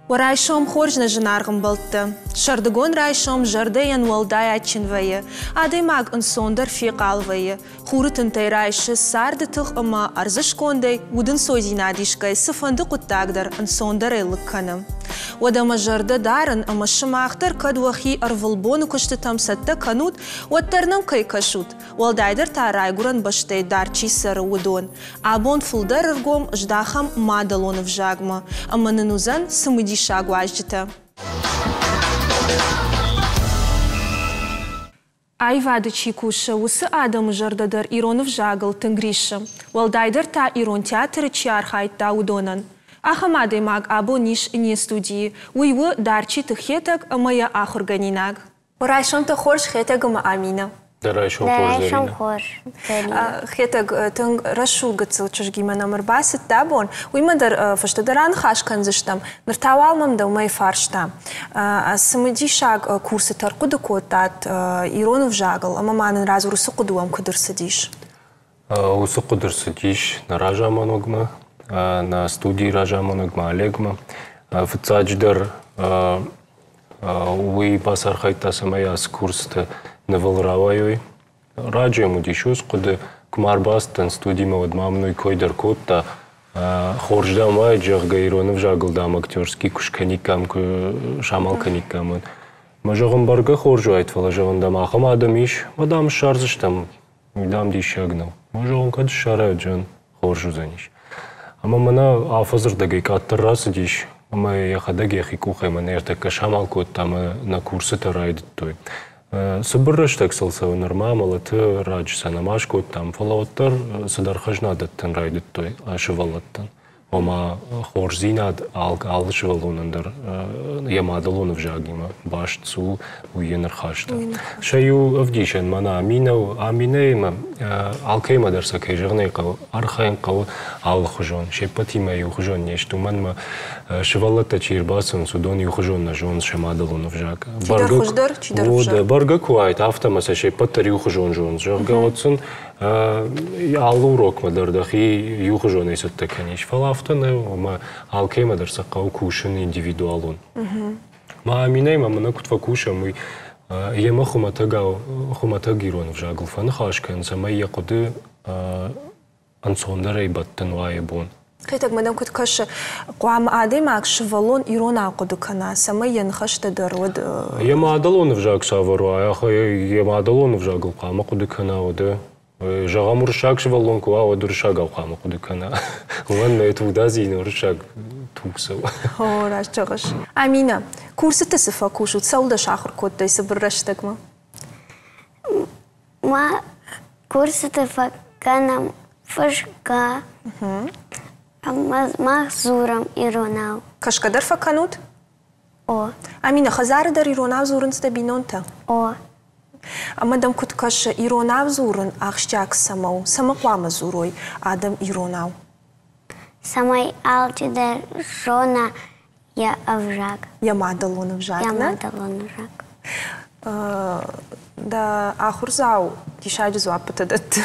Уӕ райсом хорз, нӕ зынаргъ ӕмбӕлттӕ! Сӕрдыгон райсом зӕрдӕйӕн уӕлдай адджын вӕййы. Адӕймаг ӕнцондӕр фехъал вӕййы. Хуры тынтӕй райсы царды тых ӕмӕ ӕрдзыскондӕй удӕнцойдзинад исгӕй цыфӕнды хъуыддаг дӕр ӕнцондӕрӕй лыг кӕны. Уӕдӕ мӕ зӕрдӕ дарын ӕмӕ сымах дӕр кӕд уӕхи ӕрвылбоны куыстытӕм цӕттӕ кӕнут, уӕддӕр нӕм кӕй кӕсут, уӕлдайдӕр та райгуырӕн бӕстӕйы дард чи цӕры, уыдон. Абон фылдӕр ӕргом здахӕм мадӕлон ӕвзагмӕ, ӕмӕ нын уыдзӕн цымыдисаг уазджытӕ. Аивады чи кусы, уыцы адӕмы зӕрдӕ дӕр ирон ӕвзагыл тынг риссы. Уӕлдайдӕр та ирон театры чи архайдта, уыдонӕн. Ахӕм адӕймаг абон ис не студийы. Уый у Дарчиты Хетӕг ӕмӕ йӕ ахуыргӕнинаг. Райсомтӕ хорз, Хетӕг ӕмӕ Аминӕ. Дӕ райсом хорз, Райсом хорз, Зӕринӕ. Хетӕг, тынг рӕсугъд гыццыл чызгимӕ нӕм ӕрбацыд дӕ бон. Уыимӕ дӕр фӕстӕдӕр аныхас кӕндзыстӕм. Ныр та уал мӕм дӕумӕ фарста. Цымыдисаг курсытӕ ӕрхъуыды кодтат ирон ӕвзагыл ӕмӕ ма нын радзур, уыцы хъуыды уӕм куыд ӕрцыдис? Уыцы хъуыды рцыдис нӕ разамонӕгмӕ, нӕ студийы разамонӕгмӕ Олегмӕ. Фыццаджыдӕр уый бацархайдта, цӕмӕй ацы курсыты нывыл рауайой. Раджы йӕм уыдис уыцы хъуыды, куы ма ӕрбацыдтӕн студимӕ, уӕд ма мын уый кой дӕр кодта. Хорз, дам, уаид, зӕгъгӕ, ирон ӕвзагыл, дам, актерский куы скӕниккам, куы самал кӕниккам, уӕд. Мӕ зӕгъын, бӕргӕ хорз уаид, фӕлӕ, зӕгъын, дам, ахӕм адӕм ис, уӕд ам ссардзыстӕм. Уый, дам, диссаг нӕу. Мӕ зӕгъын, кӕд ссарай, зӕгъын, хорз уыдзӕнис. Ӕмӕ мӕнӕ афӕдзырдӕгӕй къаддӕр рацыдис, ӕмӕ йӕхӕдӕг йӕхи къухӕй мӕнӕ ӕртӕккӕ самал кодта ӕмӕ нӕ курсытӕ райдыдтой. Цыбыр рӕстӕг сыл цӕуы нырма, мӕлӕты раджы сӕ нӕма скодтам, фӕлӕ уӕддӕр цыдӕр хӕзна дӕттын райдыдтой сывӕллӕттӕн. Ома хорздзинад алы сывӕллонӕн дӕр йӕ мадӕлон ӕвзагимӕ баст цы у, уый йын ӕрхаста. Сӕ иу ӕвдисӕн мӕнӕ Аминӕ у. Аминӕимӕ алкӕимӕ дӕр сӕ кӕй зӕгъын ӕй хъӕуы, архайын хъӕуы алыхуызон. Се ппӕтимӕ иухуызон не сты, уымӕн ӕмӕ сывӕллӕттӕ чи ӕрбацӕуынц, уыдон иухуызон нӕ зонынц сӕ мадӕлон ӕвзаг. Чидӕр хуыздӕр, чидӕр ӕвзӕр. Бӕргӕ куы уаид, афтӕ ӕмӕ сӕ се ппӕт дӕр иухуызон зонынц, зӕгъгӕ, уӕд сын алы урокмӕ дӕр дӕхи иухуызонӕй цӕттӕ кӕнис. Фӕлӕ афтӕ нӕу, ӕмӕ алкӕимӕ дӕр сӕ хъӕуы кусын индивидуалон. Мӕ Аминӕимӕ мӕнӕ куыд фӕкусӕм, уый йемӕ хуымӕтӕгау хуымӕтӕг ирон ӕвзагыл фӕныхас кӕн, цӕмӕй йӕ хъуыды ӕнцондӕрӕй бӕттын уа йӕ бон. Хетӕг мӕнӕн куыд кӕсы, хъуамӕ адӕймаг сывӕллон иронау хъуыды кӕна, цӕмӕй йӕ ныхӕстӕ дӕр уӕд. Йӕ мадӕлон ӕвзаг цавӕр уа, йӕ мадӕлон ӕвзагыл хъуамӕ хъуыды кӕна, уӕдӕ. Зӕгъӕм, уырыссаг сывӕллон куы уа, уӕд уырыссагау хъуамӕ хъуыды кӕна. Уымӕн мӕ тугдадзин уырыссаг туг цӕуы. О, раст зӕгъыс. Аминӕ, курсыты цы фӕкусут, цӕуыл дӕ сахуыр кодтай цыбыр рӕстӕгмӕ? Мах курсыты фӕкӕнӕм фысгӕ ӕмӕ мах дзурӕм иронау. Кӕсгӕ дӕр фӕкӕнут? О. Аминӕ, хӕдзары дӕр иронау дзурынц дӕ бинонтӕ? О. Ӕмӕ дӕм куыд кӕсы, иронау дзурын ахсджиаг цӕмӕ у? Цӕмӕ хъуамӕ дзурой адӕм иронау? Цӕмӕй алчидӕр зона йӕ ӕвзаг. Йӕ мадӕлон ӕвзаг, Йӕ мадӕлон ӕвзаг. Дӕ ахуырдзау диссаджы дзуаппытӕ дӕтты.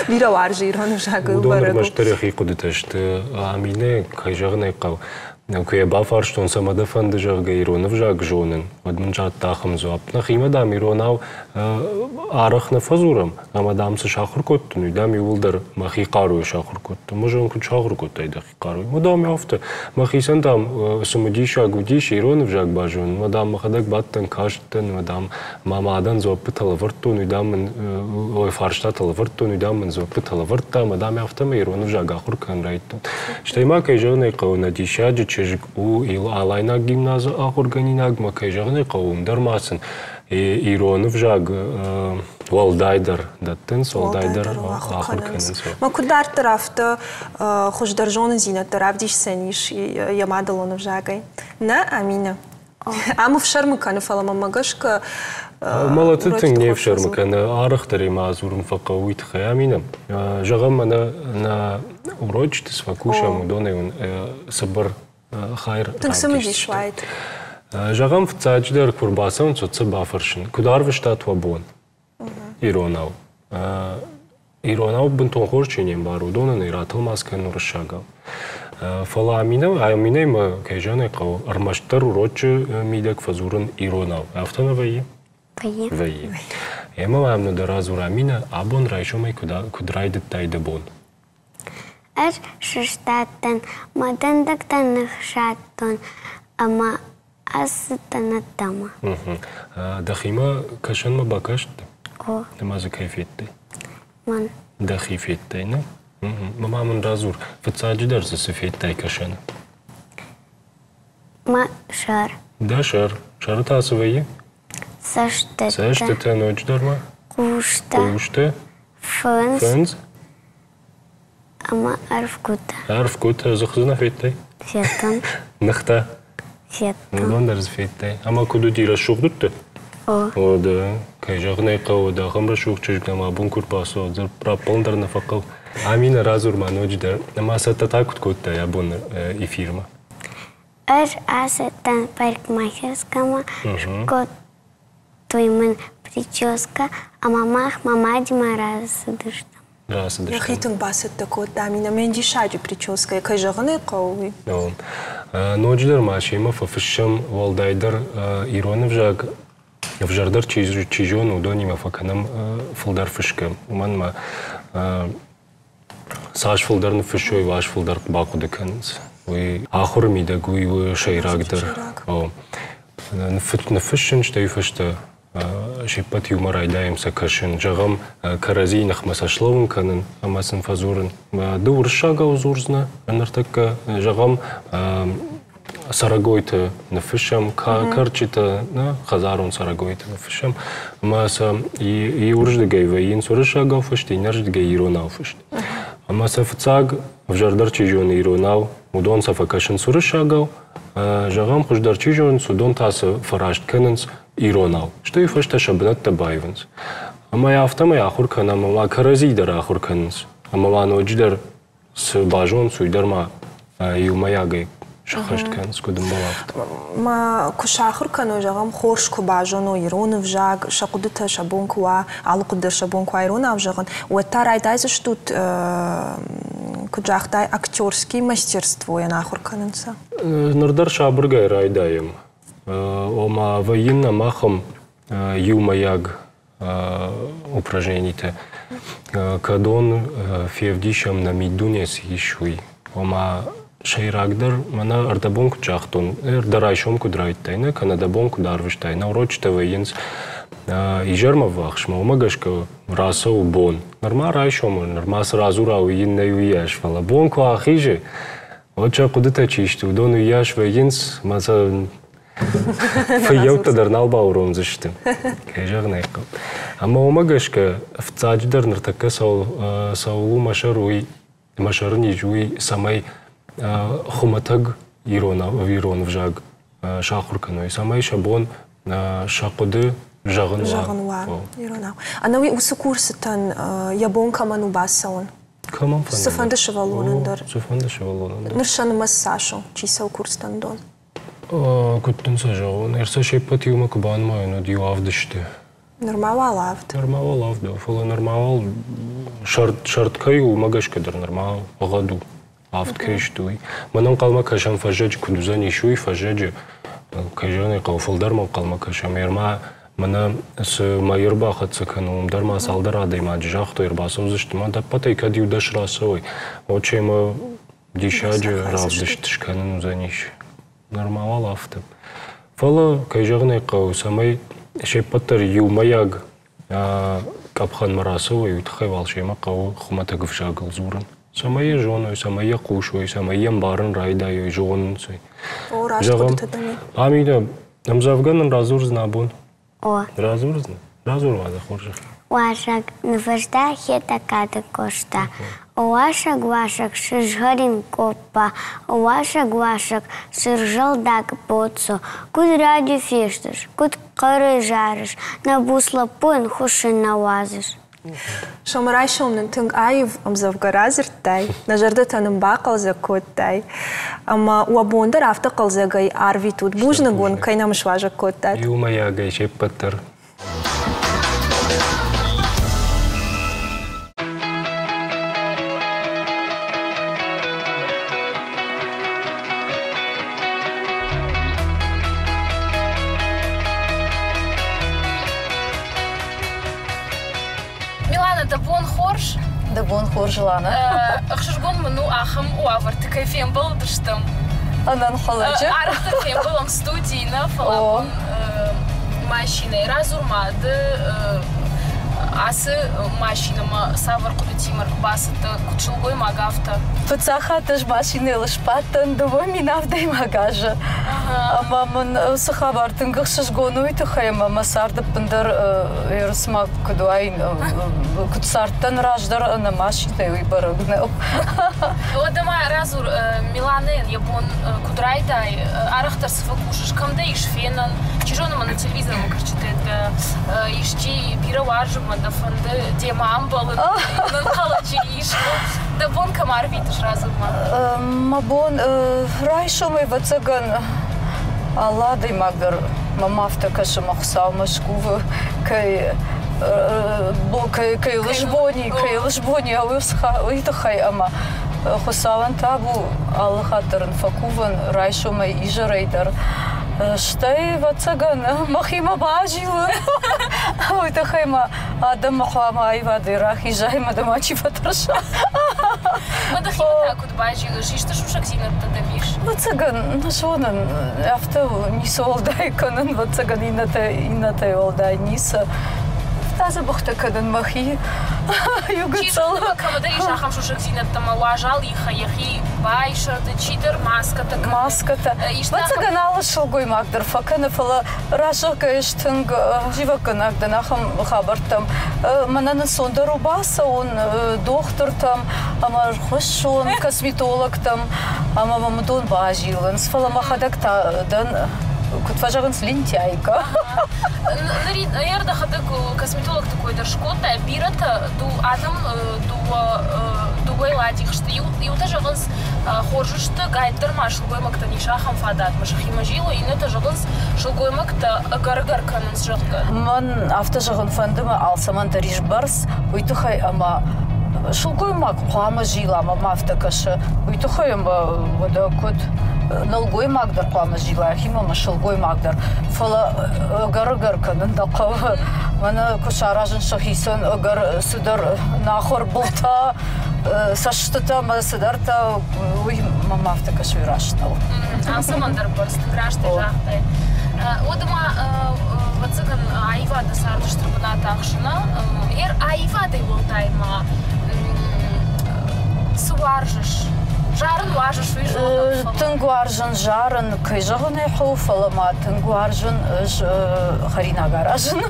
Бирӕ уарзы ирон ӕвзагыл Уыдон бӕрӕг у. ӕрмӕстдӕр йӕхи хъуыдытӕ сты. Аминӕ, кӕй зӕгъын ӕй хъӕуы, куы йӕ бафарстон, цӕмӕ дӕ фӕнды, зӕгъгӕ, ирон ӕвзаг зонын, уӕд мын загъта ахӕм дзуапп. Нӕхимӕ, дам, иронау арӕх нӕ фӕдзурӕм, ӕмӕ, дам, цы сахуыр кодтон, уый, дам, иууылдӕр мӕхи хъаруйӕ сахуыр кодтон. Мӕ зон, куыд сахуыр кодтай дӕхи хъаруйы. Мӕ, дам, афтӕ. Мӕхицӕн, дам, цымыдисаг уыдис ирон ӕвзаг базонын. Мӕ, дам, мӕхӕдӕг бадтӕн, кастӕн, мӕ, дам, мӕ мадӕн дзуаппытӕ лӕвӕрдтон, уый, дам, мын ой, фарстатӕ лӕвӕрдтон, уый, дам, мын дзуаппытӕ лӕвӕрдта, мӕ, дам, афтӕмӕй ирон ӕвзаг ахуыр кӕнын райдыдтон. Стӕй ма, кӕй зӕгъын ӕй хъӕуы, нӕ диссаджы чызг у Алайнаг гимназы ахуыргӕнинаг, мӕ, кӕй зӕгъын ӕй хъӕуы, уым дӕр ма сын ирон ӕвзаг уӕлдайдӕр дӕттынц, уӕлдайдӕр ахуыр кӕнынц. Мӕ куыд дарддӕр, афтӕ хуыздӕр зонындзинӕдтӕ равдисдзӕнис йӕ мадӕлон ӕвзагӕй. Нӕ, Аминӕ? Ам ӕфсӕрмы кӕны, фӕлӕ мӕмӕ гӕсгӕ Мӕлӕты тынг не фсӕрмы кӕны, арӕхдӕр ӕй ма дзурын фӕхъӕуы уый тыххӕй. Аминӕ, зӕгъӕм, мӕнӕ нӕ урочыты цы фӕкусӕм, уыдонӕй уын цыбыр хайр Тынг цымыдис уаид. Зӕгъӕм, фыццаджыдӕр куы ӕрбацӕуынц, уӕд сӕ бафӕрсын, куыд арвыстат уӕ бон иронау? Иронау бынтон хорз чи не мбары, уыдонӕн ӕй ратӕлмац кӕнын уырыссагау. Фӕлӕ Аминӕ, Аминӕимӕ, кӕй зӕгъын ӕй хъӕуы, ӕрмӕстдӕр урочы мидӕг фӕдзурын иронау. Афтӕ нӕ вӕййы? Вӕййы. Вӕййы. Ӕмӕ мӕм нӕ дӕр радзур, Аминӕ, абон райсомӕй куыд райдыдтай дӕ бон? Ӕз сыстадтӕн, мӕ дӕндӕгтӕ ныхсадтон ӕмӕ ацыдтӕн ӕддӕмӕ. Дӕхимӕ кӕсӕнмӕ бакасттӕ? О. Ӕмӕ дзы кӕй федтай? Мӕн. Дӕхи федтай, нӕ? Мама мын радзур, фыццаджыдӕр дзы цы федтай кӕсӕны? Мӕ сӕр. Дӕ сӕр. Сӕры та цы вӕййы? Цӕстытӕ. Цӕстытӕ ноджыдӕр ма? Хъустӕ. Хъустӕ. Фындз. Фындз. Ӕмӕ ӕрфгуытӕ. Ӕрфгуытӕ дзых дзы нӕ федтай? Федтон. Ныхтӕ? Федтон. Уыдон дӕр дзы федтай. Ӕмӕ куыд уыди, рӕсугъд уыдтӕ? О. О, дӕ, кӕй зӕгъын ӕй хъӕуы, дӕ ахӕм рӕсугъд чызг нӕм абон куы рбацӕуа, дзы раппӕлын дӕр нӕ фӕхъӕуы. Аминӕ, радзур ма ноджыдӕр, ӕмӕ цӕттӕ та куыд кодтай абон эфирмӕ? Ӕз ацыдтӕн парикмахерскӕмӕ, скодтой мын прическӕ ӕмӕ мах мӕ мадимӕ рацыдыстӕм. Рацыдыстӕм. Йӕхи тынг бацӕттӕ кодта Аминӕ мӕ диссаджы прическӕйы, кӕй зӕгъын ӕй хъӕуы, уый. Ноджыдӕр ма семӕ фӕфыссӕм уӕлдайдӕр ирон ӕвзаг ӕвзӕрдӕр чи зоны, уыдонимӕ фӕкӕнӕм фылдӕр фысгӕ. Уымӕн ӕмӕ цас фылдӕр ныффыссой, уас фылдӕр бахъуыды кӕнынц. Уый ахуыры мидӕг уый у сӕйрагдӕр. Ныффыссын, стӕй фӕстӕ се ппӕт иумӕ райдайӕм сӕ кӕсын. Зӕгъӕм, кӕрӕдзийы ныхмӕ сӕ слӕууын кӕнын ӕмӕ сын фӕдзурын. Ды уырыссагау дзурдзынӕ ныртӕккӕ, зӕгъӕм, цӕрӕгойты ныффыссӕм, кӕрчытӕ, нӕ хӕдзарон цӕрӕгойты ныффыссӕм, ӕмӕ сӕ иуырдыгӕй вӕййынц уырыссагау фыст, иннӕрдыгӕй иронау фыст. Ӕмӕ сӕ фыццаг ӕвзӕрдӕр чи зоны иронау, уыдон сӕ фӕкӕсынц уырыссагау, зӕгъӕм, хуыздӕр чи зонынц, уыдон та сӕ фӕраст кӕнынц иронау. Стӕй фӕстӕ сӕ бынӕттӕ баивынц. Ӕмӕ афтӕмӕй ахуыр кӕнӕм, ӕмӕ кӕрӕдзи дӕр ахуыр кӕнынц. Ӕмӕ ма ноджыдӕр цы базонынц, уый дӕр ма иумӕйагӕй сӕххӕст кӕнынц, куыд ӕмбӕлы, афтӕ. Ма куы сахуыр кӕной, зӕгъӕм, хорз куы базоной ирон ӕвзаг, сӕ хъуыдытӕ сӕ бон куы уа, алы хъуыды дӕр сӕ бон куы уа иронау зӕгъын, уӕд та райдайдзыстут, куыд загътай, актерский мастерствойӕн ахуыр кӕнын сӕ? Ныр дӕр сабыргай райдайӕм. Ома вӕййын нӕм ахӕм иумӕйаг упражненитӕ, кӕдон февдисӕм нӕ миддуне цы ис, уый. Ома сӕйрагдӕр мӕнӕ ӕрдӕбон куыд загътон, ӕрдӕ райсом куыд райдтай, нӕ кӕнӕ дӕ бон куыд арвыстай, нӕ урочытӕ вӕййынц изӕрмӕ ввахсмӕ, уымӕ гӕсгӕ рацӕуы бон. Нырма райсомы, нырма цы радзура, уый йын нӕй уыйас, фӕлӕ бон куы ахизы, уӕд сӕ хъуыдытӕ чи сты, уыдон уыйас вӕййынц, ӕмӕ сӕ Фыййӕуттӕ дӕр нал бауромдзысты, кӕй зӕгъын ӕй хъӕуы. Ӕмӕ уымӕ гӕсгӕ фыццаджыдӕр ныртӕккӕ цӕуыл у мӕ сӕр, уый мӕ сӕры низ уый, цӕмӕй хуымӕтӕг ирон ӕвзаг сахуыр кӕной, цӕмӕй сӕ бон сӕ хъуыды зӕгъын уа. Зӕгъын уа иронау. Ӕнӕуи уыцы курсытӕн йӕ бон кӕмӕн у бацӕуын? Кӕмӕн фӕнды. Цыфӕнды сывӕллонӕн дӕр. Цыфӕнды сывӕллонӕн дӕр. Ныр сӕ нымӕц цас у, чи цӕуы курсытӕн дон? Куыд дын сӕ зӕгъон, ӕрцӕ се ппӕт иумӕ куы банымайон, уӕд иу авд сты. Нырма уал авд. Нырма уал авд, фӕлӕ нырма уал сӕрд, сӕрд кӕй у, уымӕ гӕсгӕ дӕр нырма ӕгъгъӕд у. Авд кӕй сты, уый. Мӕн ӕнхъӕлмӕ кӕсӕм фӕззӕджы куыд уыдзӕнис, уый фӕззӕджы, кӕй зӕгъын ӕй хъӕуы, фылдӕрмӕ ӕнхъӕлмӕ кӕсӕм. Ӕрма мӕнӕ цы мӕй ӕрбахӕццӕ кӕны, уым дӕр ма цалдӕр адӕймаджы загътой, ӕрбацӕудзысты ма ӕдӕппӕтӕй кӕд иу дӕс рацӕуой, уӕд семӕ диссаджы равдыст скӕнын уыдзӕнис. Нырма уал афтӕ. Фӕлӕ, кӕй зӕгъын ӕй хъӕуы, цӕмӕй се ппӕт дӕр иумӕйаг къӕпхӕнмӕ рацӕуой, уый тыххӕй уал семӕ хъӕуы хуымӕтӕг ӕвзагыл дзурын. Цӕмӕй йӕ зоной, цӕмӕй йӕ хъусой, цӕмӕй йӕ ӕмбарын райдайой, зонынц ӕй. О, раст хъуыдытӕ дӕм и. Аминӕ, ӕмдзӕвгӕ нын радзурдзынӕ абон? О. Радзурдзынӕ? Радзур-ма дӕ хорзӕх. Уасӕг нывӕзта Хетӕгкаты Къоста. Уасӕг, уасӕг, сызгъӕрин къоппа, Уасӕг, уасӕг, сырзӕлдаг боцъо, Куыд раджы фестыс, куыд хъӕрӕй зарыс, Нӕ буц лӕппуйӕн хуыссын нӕ уадзыс. Сӕумӕрайсом нын тынг аив ӕмдзӕвгӕ радзырдтай, нӕ зӕрдӕтӕ нын бахъӕлдзӕг кодтай. Ӕмӕ уӕ бон дӕр афтӕ хъӕлдзӕгӕй арвитут. Бузныг уын, кӕй нӕм суазӕг кодтат. Иумӕйагӕй се ппӕт дӕр. Дӕ бон хорз, Лана. Ӕхсызгон мын у, ахӕм уавӕрты кӕй фембӕлдыстӕм. Ӕнӕнхъӕлӕджы. Арӕхдӕр фембӕлӕм студийы, нӕ фӕлӕ абон машинӕйы. Радзур-ма, ды ацы машинӕмӕ цавӕр хъуыдытимӕ ӕрбацыдтӕ, куыд сылгоймаг, афтӕ? Фыццаг хатт ӕз машинӕйыл сбадтӕн 2007 азы. Ӕмӕ мын уыцы хабар тынг ӕхсызгон уый тыххӕй, ӕмӕ мӕ цард ӕппындӕр ерысмӕ куыд уаин, куыд цардтӕн раздӕр ӕнӕ машинӕй, уый бӕрӕг нӕу. Уӕдӕ ма радзур, Миланӕйӕн йӕ бон куыд райдай, арӕхдӕр цы фӕкусыс, кӕм дӕ ис фенӕн? Чи зоны, мӕнӕ телевизормӕ кӕсджытӕ дӕ исчи бирӕ уарзы мӕ дӕ фӕнды демӕ амбӕлын, нӕнхъӕлӕджы ис. Дӕ бон кӕм арвитыс, радзур-ма. Мӕ бон райсомӕй, ӕвӕццӕгӕн, алы адӕймаг дӕр мӕм афтӕ кӕсы, мӕ Хуыцаумӕ скувы, кӕй кӕй лысбони, кӕй лысбони уый тыххӕй ӕмӕ Хуыцауӕн табу, алы хатт дӕр ын фӕкувын, райсомӕй, изӕрӕй дӕр. Стӕй, ӕвӕццӕгӕн, мӕхимӕ базилын. Уый тыххӕй ма адӕммӕ хъуамӕ аивадӕй рахизай ӕмӕ дӕ мачи фӕтӕрса. Мӕ дӕхимӕ та куыд базилыс? Исты сусӕгдзинӕдтӕ дӕм ис? Ӕвӕццӕгӕн, нӕ зонын, афтӕ ницы уӕлдай кӕнын, ӕвӕццӕгӕн, иннӕтӕй уӕлдай ницы. Дзӕбӕхтӕ кӕнын мӕхи. Иу гыццыл. Кӕмӕдӕр ис ахӕм сусӕгдзинӕдтӕ ӕмӕ уазал ихӕ йӕхи байсӕрды, чидӕр маскӕтӕ кӕны. Маскӕтӕ. Ӕвӕццӕгӕн, алы сылгоймаг дӕр фӕкӕны, фӕлӕ разӕггӕ ӕз тынг зивӕггӕнаг дӕн ахӕм хабӕрттӕм. Мӕнӕн ӕнцондӕр у бацӕуын дохтыртӕм ӕмӕ ӕрхуыссон косметологтӕм ӕмӕ мӕм уыдон базилынц, фӕлӕ мӕхӕдӕг та дӕн, куыд фӕзӕгъынц, лентяйка. Нырид дӕхӕдӕг косметологты кой дӕр скодтай. Бирӕтӕ адӕм дыууӕ ладих сты. Иутӕ зӕгъынц, хорз сты, гайддӕр ма сылгоймӕгтӕн ис ахӕм фадат, ӕмӕ сӕхимӕ зилой, иннӕтӕ зӕгъынц, сылгоймӕгтӕ ӕгӕр-ӕгӕр кӕнынц, зӕгъгӕ. Мӕн афтӕ зӕгъын фӕнды, мӕ алцӕмӕн дӕр ис бӕрц, уый тыххӕй ӕмӕ сылгоймаг хъуамӕ зила, мӕм афтӕ кӕсы. Уый тыххӕй ӕмӕ уӕдӕ куыд нӕлгоймаг дӕр хъуамӕ зила йӕхимӕ ӕмӕ сылгоймаг дӕр. Фӕлӕ ӕгӕр-ӕгӕр кӕнын нӕ хъӕуы. Мӕнӕ куы саразын сӕхицӕн ӕгӕр цыдӕр нахуыр былтӕ, цӕстытӕ ӕмӕ цыдӕртӕ, уый мӕм афтӕ кӕсы, уый раст нӕу. Алцӕмӕн дӕр бӕрц тынг растӕй загътай. Уӕдӕ ма, ӕвӕццӕгӕн, аивады царды стыр бынат ахсы, нӕ? Ер аивадӕй уӕлдай ма цы уарзыс? Зарын уарзыс, уый зонын. Тынг уарзын зарын, кӕй зӕгъын ӕй хъӕуы, фӕлӕ ма тынг уарзын ӕз хӕринаг аразын.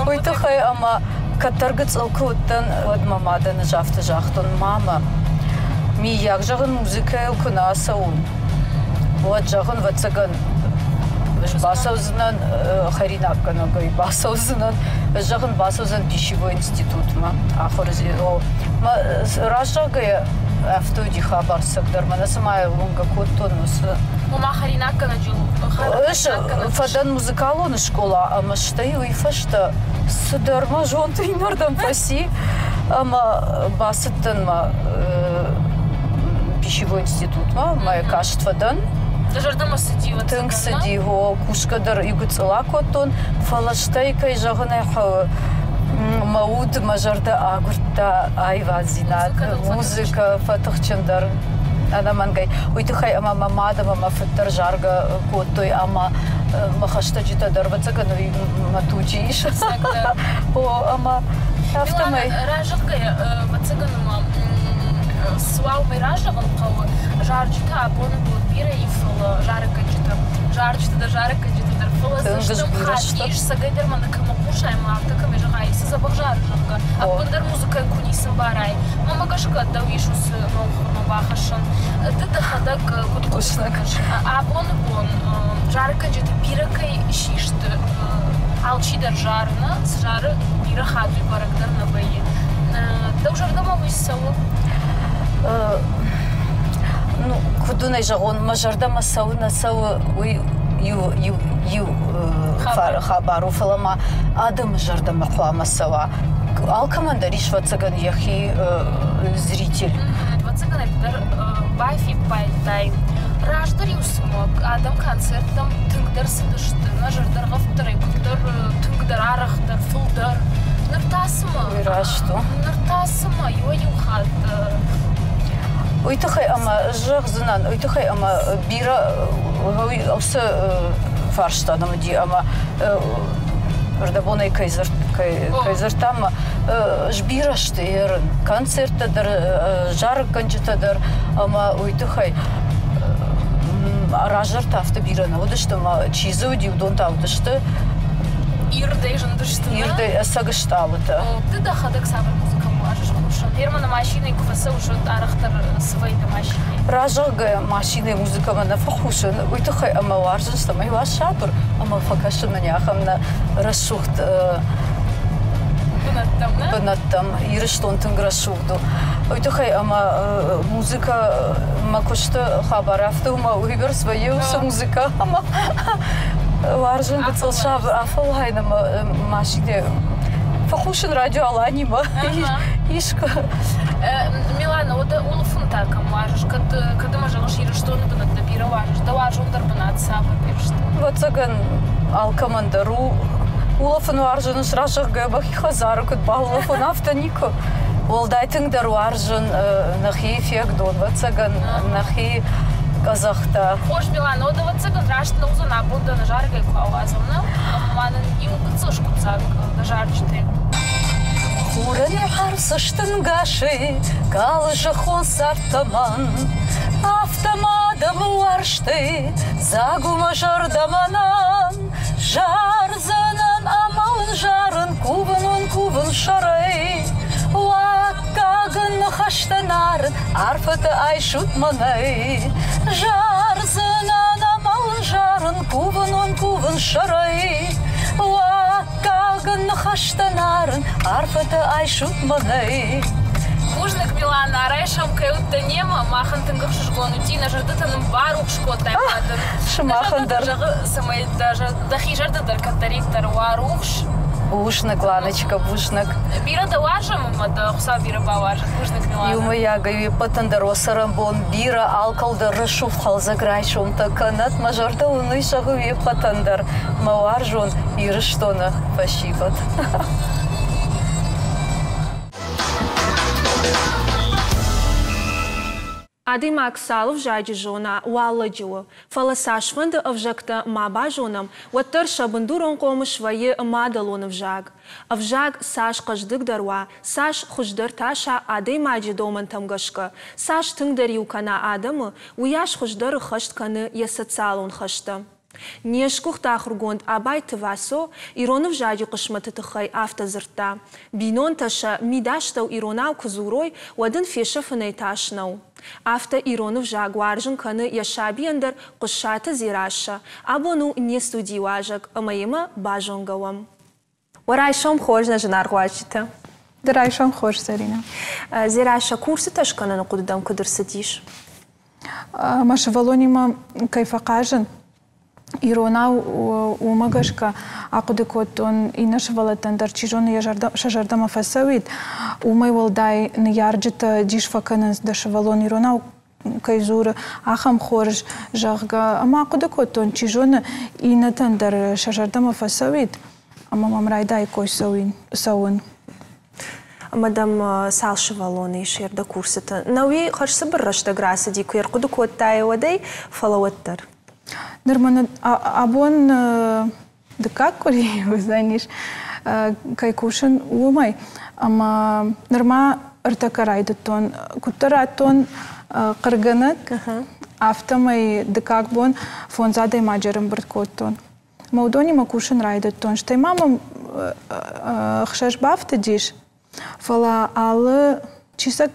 Уый тыххӕй ӕмӕ кӕддӕр гыццыл куы уыдтӕн, уӕд мӕ мадӕн ӕз афтӕ загътон: мамӕ, миййаг, зӕгъын, музыкӕйыл куы нӕ ацӕуон, уӕд, зӕгъын, ӕвӕццӕгӕн, ӕз бацӕудзынӕн хӕринаггӕнӕгӕй, бацӕудзынӕн, зӕгъын, бацӕудзӕн пищевой институтмӕ ахуыры. Мӕ раззагӕй афтӕ уыди хабар цӕгдӕр, мӕнӕ цыма уынгӕ кодтон уыцы. Ома хӕринаггӕнӕджы Ӕз фӕдӕн музыкалон скъола ӕмӕ стӕй уый фӕстӕ цыдӕр мӕ зонд иннӕрдӕм фӕци ӕмӕ бацыдтӕн мӕ пищевой институтмӕ, мӕ каст фӕдӕн. Дӕ зӕрдӕмӕ цыди? Тынг цыди, гъо, кусгӕ дӕр иу гыццыл акодтон, фӕлӕ стӕй, кӕй зӕгъын ӕй хъӕуы, мӕ уд, мӕ зӕрдӕ агуырдта аиваддзинад, музыкӕ фӕтыхджындӕр ӕнӕмӕнгӕй. Уый тыххӕй ӕмӕ мӕ мад ӕмӕ мӕ фыд дӕр заргӕ кодтой ӕмӕ мӕ хӕстӕджытӕ дӕр, ӕвӕццӕгӕн, уый мӕ туджы ис. О, ӕмӕ афтӕмӕй. Разӕгъгӕйӕ, ӕвӕццӕгӕн, ӕмӕ цы уа, уымӕй разӕгъын хъӕуы. Зарджытӕ абоны бон бирӕ и, фӕлӕ зарӕггӕнджытӕ, зарджытӕ дӕр, зарӕггӕнджытӕ дӕр, фӕлӕ дзы стӕм хатт ис, цӕгӕйдӕр мӕнӕ кӕмӕ хъусай ӕмӕ афтӕ кӕмӕ зӕгъай, цы дзӕбӕх зары, зӕгъгӕ, ӕппындӕр музыкӕйӕн куы ницы ӕмбарай. Мӕнмӕ гӕсгӕ, дӕу ис уыцы номхыгъдмӕ бахӕссӕн. Ды дӕхӕдӕг куыд хъуыды кӕныс, абоны бон зарӕггӕнджытӕ бирӕ кӕй систы, алчидӕр зары, нӕ? Цы зары, бирӕ хатт уый бӕрӕг дӕр нӕ вӕййы. Дӕу зӕрдӕмӕ уый цӕуы? Ну, куыд уын ӕй зӕгъон, мӕ зӕрдӕмӕ цӕуы, нӕ цӕуы, уый иу, иу, иу хабар у, фӕлӕ ма адӕмы зӕрдӕмӕ хъуамӕ цӕуа. Алкӕмӕн дӕр ис, ӕвӕццӕгӕн, йӕхи зритель. Ӕвӕццӕгӕн, дӕр бафиппайдтай, раздӕр-иу цыма адӕм концерттӕм тынгдӕр цыдысты, нӕ зӕрдӕргъӕвддӕрӕй куыддӕр тынгдӕр, арӕхдӕр, фылдӕр. Ныр та цымӕ? Уый раст у. Ныр та цымӕ иуӕй-иу хатт Уый тыххӕй ӕмӕ зӕгъдзынӕн, уый тыххӕй ӕмӕ бирӕ уыцы фарста нӕм уыди ӕмӕ рдӕбонӕй кӕй дзырдтам, сбирӕ сты ерын концерттӕ дӕр, зарӕггӕнджытӕ дӕр ӕмӕ уый тыххӕй раздӕр та афтӕ бирӕ нӕ уыдысты ӕмӕ чи дзы уыди, уыдон та уыдысты ирдӕй зындысты. Ирдӕй ӕцӕг стъалытӕ. Ды дӕхӕдӕг цавӕр музыкӕ уарзыс хъусын? Германы машинӕйы куы фӕцӕуыс, уӕд арӕхдӕр цы вӕййы машинӕйы? Разӕгъгӕ машинӕйы музыкӕмӕ нӕ фӕхъусын, уый тыххӕй ӕмӕ уарзын, цӕмӕй уа сабыр ӕмӕ фӕкӕсын мӕнӕ ахӕм нӕ рӕсугъд бынӕттӕм, нӕ? Бынӕттӕм. Ирыстон тынг рӕсугъд у. Уый тыххӕй ӕмӕ музыкӕ мӕ куысты хабар афтӕ у, ӕмӕ уыйбӕрц вӕййы уыцы музыкӕ ӕмӕ уарзын гыццыл сабыр афӕллайын ӕмӕ машинӕ фӕхъусын радио Аланимӕ искуы. Милана, уӕдӕ улӕфын та кӕм уарзыс? Кӕд, кӕд ӕмӕ зӕгъыс Ирыстоны бынӕттӕ бирӕ уарзыс, дӕ уарзондӕр бынат цавӕр Ирыстон? Ӕвӕццӕгӕн, алкӕмӕн дӕр у улӕфын уарзын, сразӕгъгӕ мӕхи хӕдзары куыд баулӕфон, афтӕ никуы. Уӕлдай тынгдӕр уарзын нӕхи фегдон, ӕвӕццӕгӕн, нӕхи къӕдзӕхтӕ. Хорз, Милана, уӕд ӕвӕццӕгӕн раст нӕ уыдзӕн абон дӕ нӕ зарӕгӕй куы ауадзӕм, нӕ? Ӕмӕ ма нын иу гыццыл скъуыддзаг дӕ зарджытӕй. Хурӕн йӕ хӕрзыстынгасӕй калы зӕххон цард тӕмӕн, Афтӕ ма адӕмы уарзтӕй дзаг у мӕ зӕрдӕ мӕнӕн. Зардзӕнӕн ӕмӕ уын зарын, кувын уын кувын сӕрӕй. Уаккагын ныхӕстӕ нарын, арфӕтӕ айсут мӕнӕй. Зардзӕнӕн ӕмӕ уын зарын, кувын уын кувын сӕрӕй. Уаккагын ныхӕстӕ нарын, арфӕтӕ айсут мӕнӕй. Бузныг, Милана, райсом кӕй уыдтӕ немӕ, махӕн тынг ӕхсызгон уыди, нӕ зӕрдӕтӕ нын барухс кодтай хъӕдын. Сымахӕн дӕр. Зӕгъы, цӕмӕй дӕхи зӕрдӕ дӕр кӕддӕриддӕр уа рухс. Бузныг, Ланочка, бузныг. Бирӕ дӕ уарзӕм ӕмӕ дӕ Хуыцау бирӕ бауарзӕд. Бузныг, Милана. Иумӕйагӕй уе ппӕтӕн дӕр уӕ цӕрӕнбон бирӕ, алкӕл дӕр рӕсугъд хъӕлдзӕг райсомтӕ кӕнӕт. Мӕ зӕрдӕ уын уый зӕгъы уе ппӕтӕн дӕр, мӕ уарзон Ирыстоны фӕсивӕд. Адӕймаг цал ӕвзаджы зона, уал лӕджы у. Фӕлӕ цасфӕнды ӕвзӕгтӕ ма базонӕм, уӕддӕр сӕ бындурон хъомыс вӕййы мадӕлон ӕвзаг. Ӕвзаг цас хъӕздыгдӕр уа, цас хуыздӕр таса адӕймаджы домӕнтӕм гӕсгӕ, цас тынгдӕр иу кӕна адӕмы, уыйас хуыздӕр ӕххӕст кӕны йӕ социалон хӕстӕ. Не сгуыхт ахуыргонд Абайты Васо ирон ӕвзаджы хъысмӕты тыххӕй афтӕ дзырдта: Бинонтӕ сӕ мидастӕу иронау куы дзурой, уӕд ын фесӕфынӕй тас нӕу. Афтӕ ирон ӕвзаг уарзын кӕны йӕ сабийӕн дӕр Хъуыссӕты Дзерассӕ. Абон у не студийы уазӕг ӕмӕ йемӕ базонгӕ уӕм. Уӕ райсом хорз, нӕ зынаргъ уазджытӕ! Ды райсом хорз, Зӕринӕ. Дзерассӕ, курсытӕ скӕныны хъуыды дӕм куыд ӕрцыдис? Мӕ сывӕллонимӕ кӕй фӕхъазын, иронау уымӕ гӕсгӕ ахъуыды кодтон, иннӕ сывӕллӕттӕн дӕр, чи зоны, йӕ зӕрдӕ, сӕ зӕрдӕмӕ фӕцӕуид. Уымӕй уӕлдай ныййарджытӕ дис фӕкӕнынц, дӕ сывӕллон иронау кӕй дзуры, ахӕм хорз, зӕгъгӕ. Ӕмӕ ахъуыды кодтон, чи зоны, иннӕтӕн дӕр сӕ зӕрдӕмӕ фӕцӕуид, ӕмӕ мӕм райдаиккой цӕуын. Ӕмӕ дӕм цал сывӕллоны ис дӕ курсыты? Нӕуи хӕрзцыбыр рӕстӕг рацыди, куы ӕрхъуыды кодтай, уӕдӕй, фӕлӕ уӕддӕр. Ныр мӕнӕ абон дыккаг къуыри уыдзӕнис, кӕй кусын, уымӕй. Ӕмӕ нырма ӕртӕккӕ райдыдтон. Куыддӕр радтон хъӕргӕнӕг, афтӕмӕй дыккаг бон фондз адӕймаджы ӕрӕмбырд кодтон. Мӕ уыдонимӕ кусын райдыдтон. Стӕй ма мӕм ӕхсӕз бафтыдис, фӕлӕ алы чи сӕ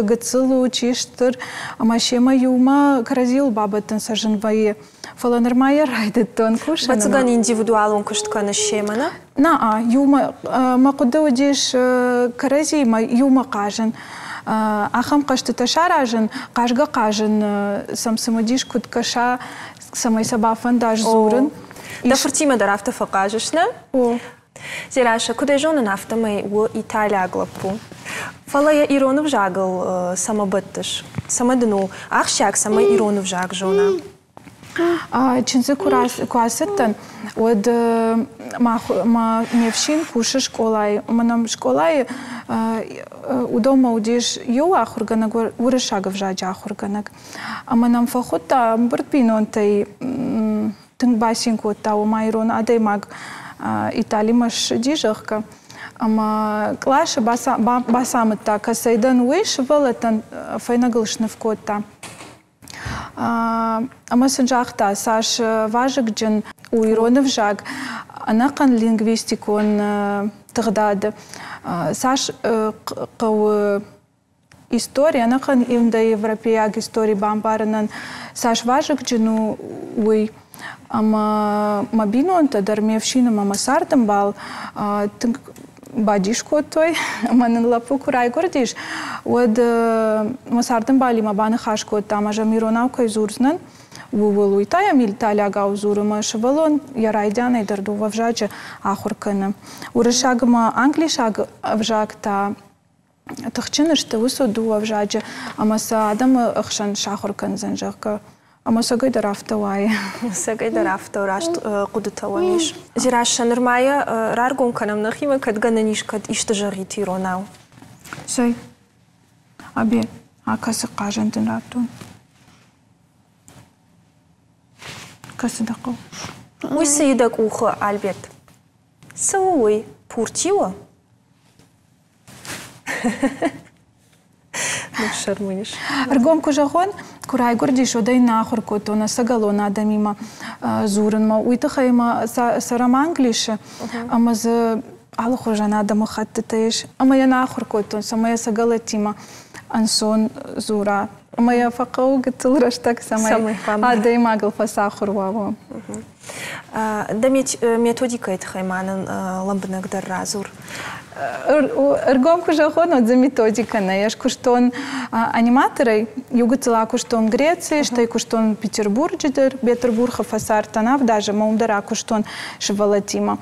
гыццыл у, чи стыр, ӕмӕ семӕ иумӕ кӕрӕдзиуыл бабӕттын сӕ зын вӕййы. Фӕлӕ нырма йӕ райдыдтон кусын. Ӕвӕццӕгӕн, индивидуалон куыст кӕныс семӕ, нӕ? Нӕ, иумӕ мӕ хъуыды уыдис кӕрӕдзиимӕ иумӕ хъазын. Ахӕм хъӕзтытӕ саразын, хъазгӕ-хъазын сӕм цымыдис куыд кӕса, цӕмӕй сӕ бафӕнда сдзурын. Дӕ фыртимӕ дӕр афтӕ фӕхъазыс, нӕ? О. Дзерассӕ, куыд ӕй зонын, афтӕмӕй у италиаг лӕппу. Фӕлӕ йӕ ирон ӕвзагыл цӕмӕ бӕттыс? Цӕмӕ дын у ахсджиаг, цӕмӕй ирон ӕвзаг зона? Чындзы куы ацыдтӕн, уӕд ме фсин кусы скъолайы. Ӕмӕ нӕм скъолайы уыдонмӕ уыдис иу ахуыргӕнӕг, уырыссаг ӕвзаджы ахуыргӕнӕг. Ӕмӕ нӕм фӕхуыдта ӕмбырд бинонтӕй, тынг бацин кодта, ома ирон адӕймаг Италимӕ ссыди, зӕгъгӕ. Ӕмӕ къласы бацамыдта, кӕцӕй дӕн, уый сывӕллӕттӕн фӕйнӕгыл сныв кодта. Ӕмӕ сын загъта, цас вазыгджын у ирон ӕвзаг ӕнӕхъӕн лингвистикон тыгъдады, цас хъӕуы истори, ӕнӕхъӕн индоевропейаг истори бамбарынӕн цас вазыгджын у, уый. Ӕмӕ мӕ бинонтӕ дӕр ме фсин ӕмӕ мӕ цардӕмбал тынг бадис кодтой. Ӕмӕ нын лӕппу куы райгуырдис, уӕд мӕ цардӕмбалимӕ баныхас кодтам, ӕз ӕм иронау кӕй дзурдзынӕн, ууыл. Уый та йӕм италиагау дзуры, мӕ сывӕллон йӕ райдианӕй дӕр дыууӕ ӕвзаджы ахуыр кӕны. Уырыссаг ӕмӕ англисаг ӕвзаг та тыхджын сты уыцы дыууӕ ӕвзаджы ӕмӕ сӕ адӕмы ӕхсӕн сахуыр кӕндзӕн, зӕгъгӕ. Ӕмӕ сӕгӕй дӕр афтӕ уайы. Сӕгӕй дӕр афтӕ раст хъуыдытӕ уӕм ис. Дзерассӕ, нырма йӕ раргом кӕнӕм нӕхимӕ, кӕд гӕнӕн ис, кӕд исты зӕгъит иронау. Цӕй, Абе, акӕсы хъазӕн дын радтон. Кӕцы дӕ хъӕуы? Уый цы и дӕ къухы, Альберт? Цы у уый? Пурти у? Ныфсӕрмы ис. Ӕргом куы зӕгъон, куы райгуырдис, уӕд ӕй нӕ ахуыр кодтон ӕцӕгӕлон адӕмимӕ дзурынмӕ. Уый тыххӕй ма цӕрӕм Англисы, ӕмӕ дзы алыхуызӕн адӕмыхӕттытӕ ис. Ӕмӕ йӕ нӕ ахуыр кодтон, цӕмӕй ӕцӕгӕлӕттимӕ ӕнцон дзура. Ӕмӕ йӕ фӕхъӕуы гыццыл рӕстӕг, цӕмӕй адӕймагыл фӕцахуыр уа. Дӕ методикӕйы тыххӕй ма нын лӕмбынӕгдӕр радзур. Ӕргом куы зӕгъон, уӕд дзы методикӕ нӕй. Ӕз куыстон аниматорӕй, иу гыццыл акуыстон Грецийы, стӕй куыстон Петербурджы дӕр, Бетъырбурхы фӕцардтӕн авд азы ӕмӕ уым дӕр акуыстон сывӕллӕттимӕ.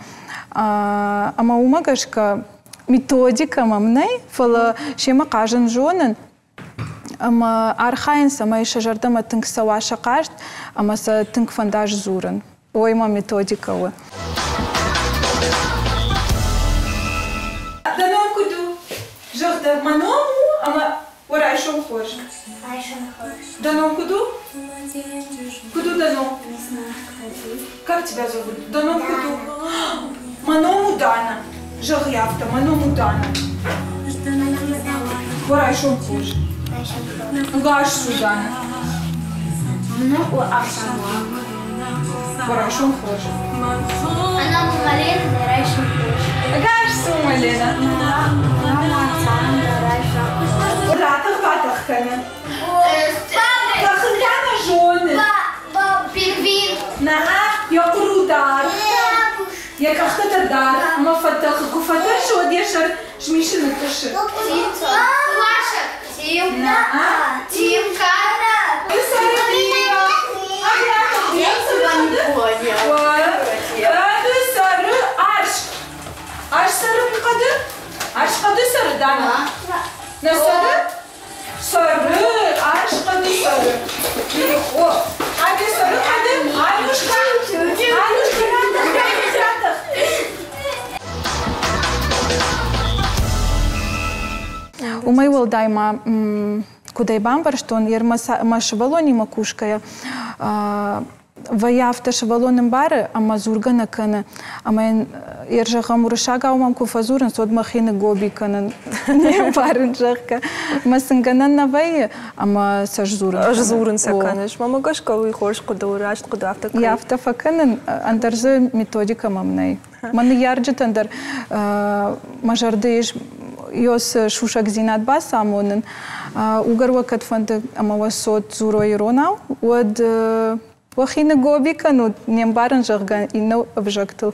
Ӕмӕ уымӕ гӕсгӕ методикӕ мӕм нӕй, фӕлӕ семӕ хъазын зонын. Ӕмӕ архайын, цӕмӕй сӕ зӕрдӕмӕ тынг цӕуа сӕ хъазт ӕмӕ сӕ тынг фӕнда сдзурын. Уый мӕ методикӕ у. Дӕ ном куыд у? Зӕгъ дӕ, мӕ ном у ӕмӕ уӕ райсом хорз. Райсом хорз. Дӕ ном куыд у? Куыд у дӕ ном? Как тебя зовут? Дӕ ном куыд у? Мӕ ном у Дана. Зӕгъ афтӕ, мӕ ном у Дана. Уӕ райсом хорз. Ӕгас цу, Дана. Уӕ райсом хорз. Она Малена, да райсом хорз. Ӕгас цу, Малена. Ратӕх-батӕх кӕны. Тӕхын та нӕ зоны. Пингвин. Нӕ, йӕ хъуыр у даргъ. Йӕ къӕхтӕ дӕр даргъ ӕмӕ фӕтӕхы. Куы фӕтӕрсы, уӕд йӕ сӕр змисы нытътъысы. Маша. Тимка. Тимка. Сӕры арс. Арс сӕры хъӕды? Арс хъӕды сӕры, Дана? Нӕ сӕры? Сӕры, арс хъӕды сӕры. О, хъӕды сӕры хъӕды, Анюшка, Анюшка, ратӕх, ратӕх, ратӕх. Уымӕй уӕлдай ма куыд ӕй бамбӕрстон, мӕ сывӕллонимӕ кусгӕйӕ, вӕййы афтӕ сывӕллон ӕмбары ӕмӕ дзургӕ нӕ кӕны. Ӕмӕ йын йе зӕгъӕм, уырыссагау мӕм куы фӕдзурынц, уӕд мӕхи ныггоби кӕнын, не мбарын, зӕгъгӕ. Мӕ сын гӕнӕн нӕ вӕййы ӕмӕ сӕ сдзурын кӕнын. Сдзурын сӕ кӕныс. Мӕнмӕ гӕсгӕ уый хорз хъуыды у, раст хъуыды афтӕ кӕй. Афтӕ фӕкӕнын, ӕндӕр дзы методикӕ мӕм нӕй. Мӕ ныййарджытӕн дӕр мӕ зӕрды ис ёс сусӕгдзинад бацамонын. Угӕр уӕ кӕд фӕнды ӕмӕ уӕ цот дзурой иронау, уӕд уӕхи ныггоби кӕнут, не мбарын, зӕгъгӕ, иннӕ ӕвзӕгтыл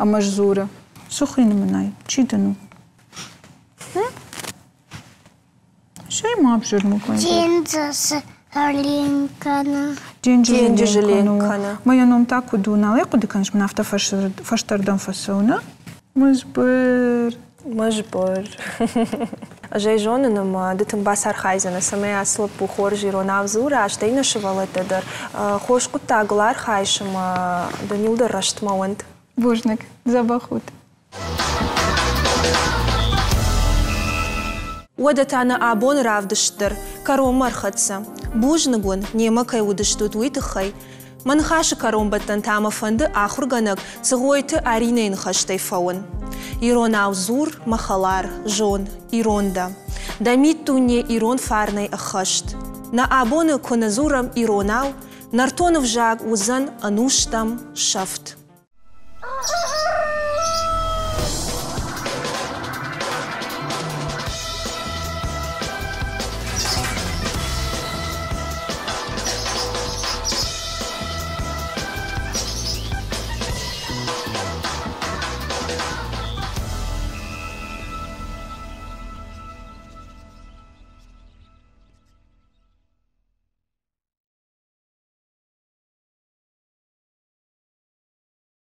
ӕмӕ сдзуры. Цы хуыйны мын ай? Чи дын у? Сӕй ма обжирну Денджызы ленк кӕны. Денджызы ленк кӕны. Мӕ йӕ ном та куыд у, нал ӕй хъуыды кӕныс, мын афтӕ фӕстӕрдӕм фӕцӕуы, нӕ? Мызбыр. Мызбыр. Ӕз ӕй зонын, ӕмӕ ды тынг бацархайдзынӕ, цӕмӕй ацы лӕппу хорз иронау дзура, стӕй нӕ сывӕллӕттӕ дӕр хорз хъуыддагыл архайыс ӕмӕ дын иуылдӕр рӕстмӕ уӕнт. Бузныг, дзӕбӕх ут. Уӕдӕ та нӕ абоны равдыст дӕр кӕронмӕ ӕрхӕццӕ. Бузныг уын, немӕ кӕй уыдыстут, уый тыххӕй. Мӕ ныхасы кӕронбӕттӕн та мӕ фӕнды ахуыргӕнӕг Цыгъойты Аринӕйы ныхӕстӕй фӕуын. Иронау дзур, мӕ хӕлар, зон, ирон дӕ. Дӕ миддуне ирон фарнӕй ӕххӕст. Нӕ абоны куы нӕ дзурӕм иронау, нӕртон ӕвзаг уыдзӕн ӕнустӕм сӕфт.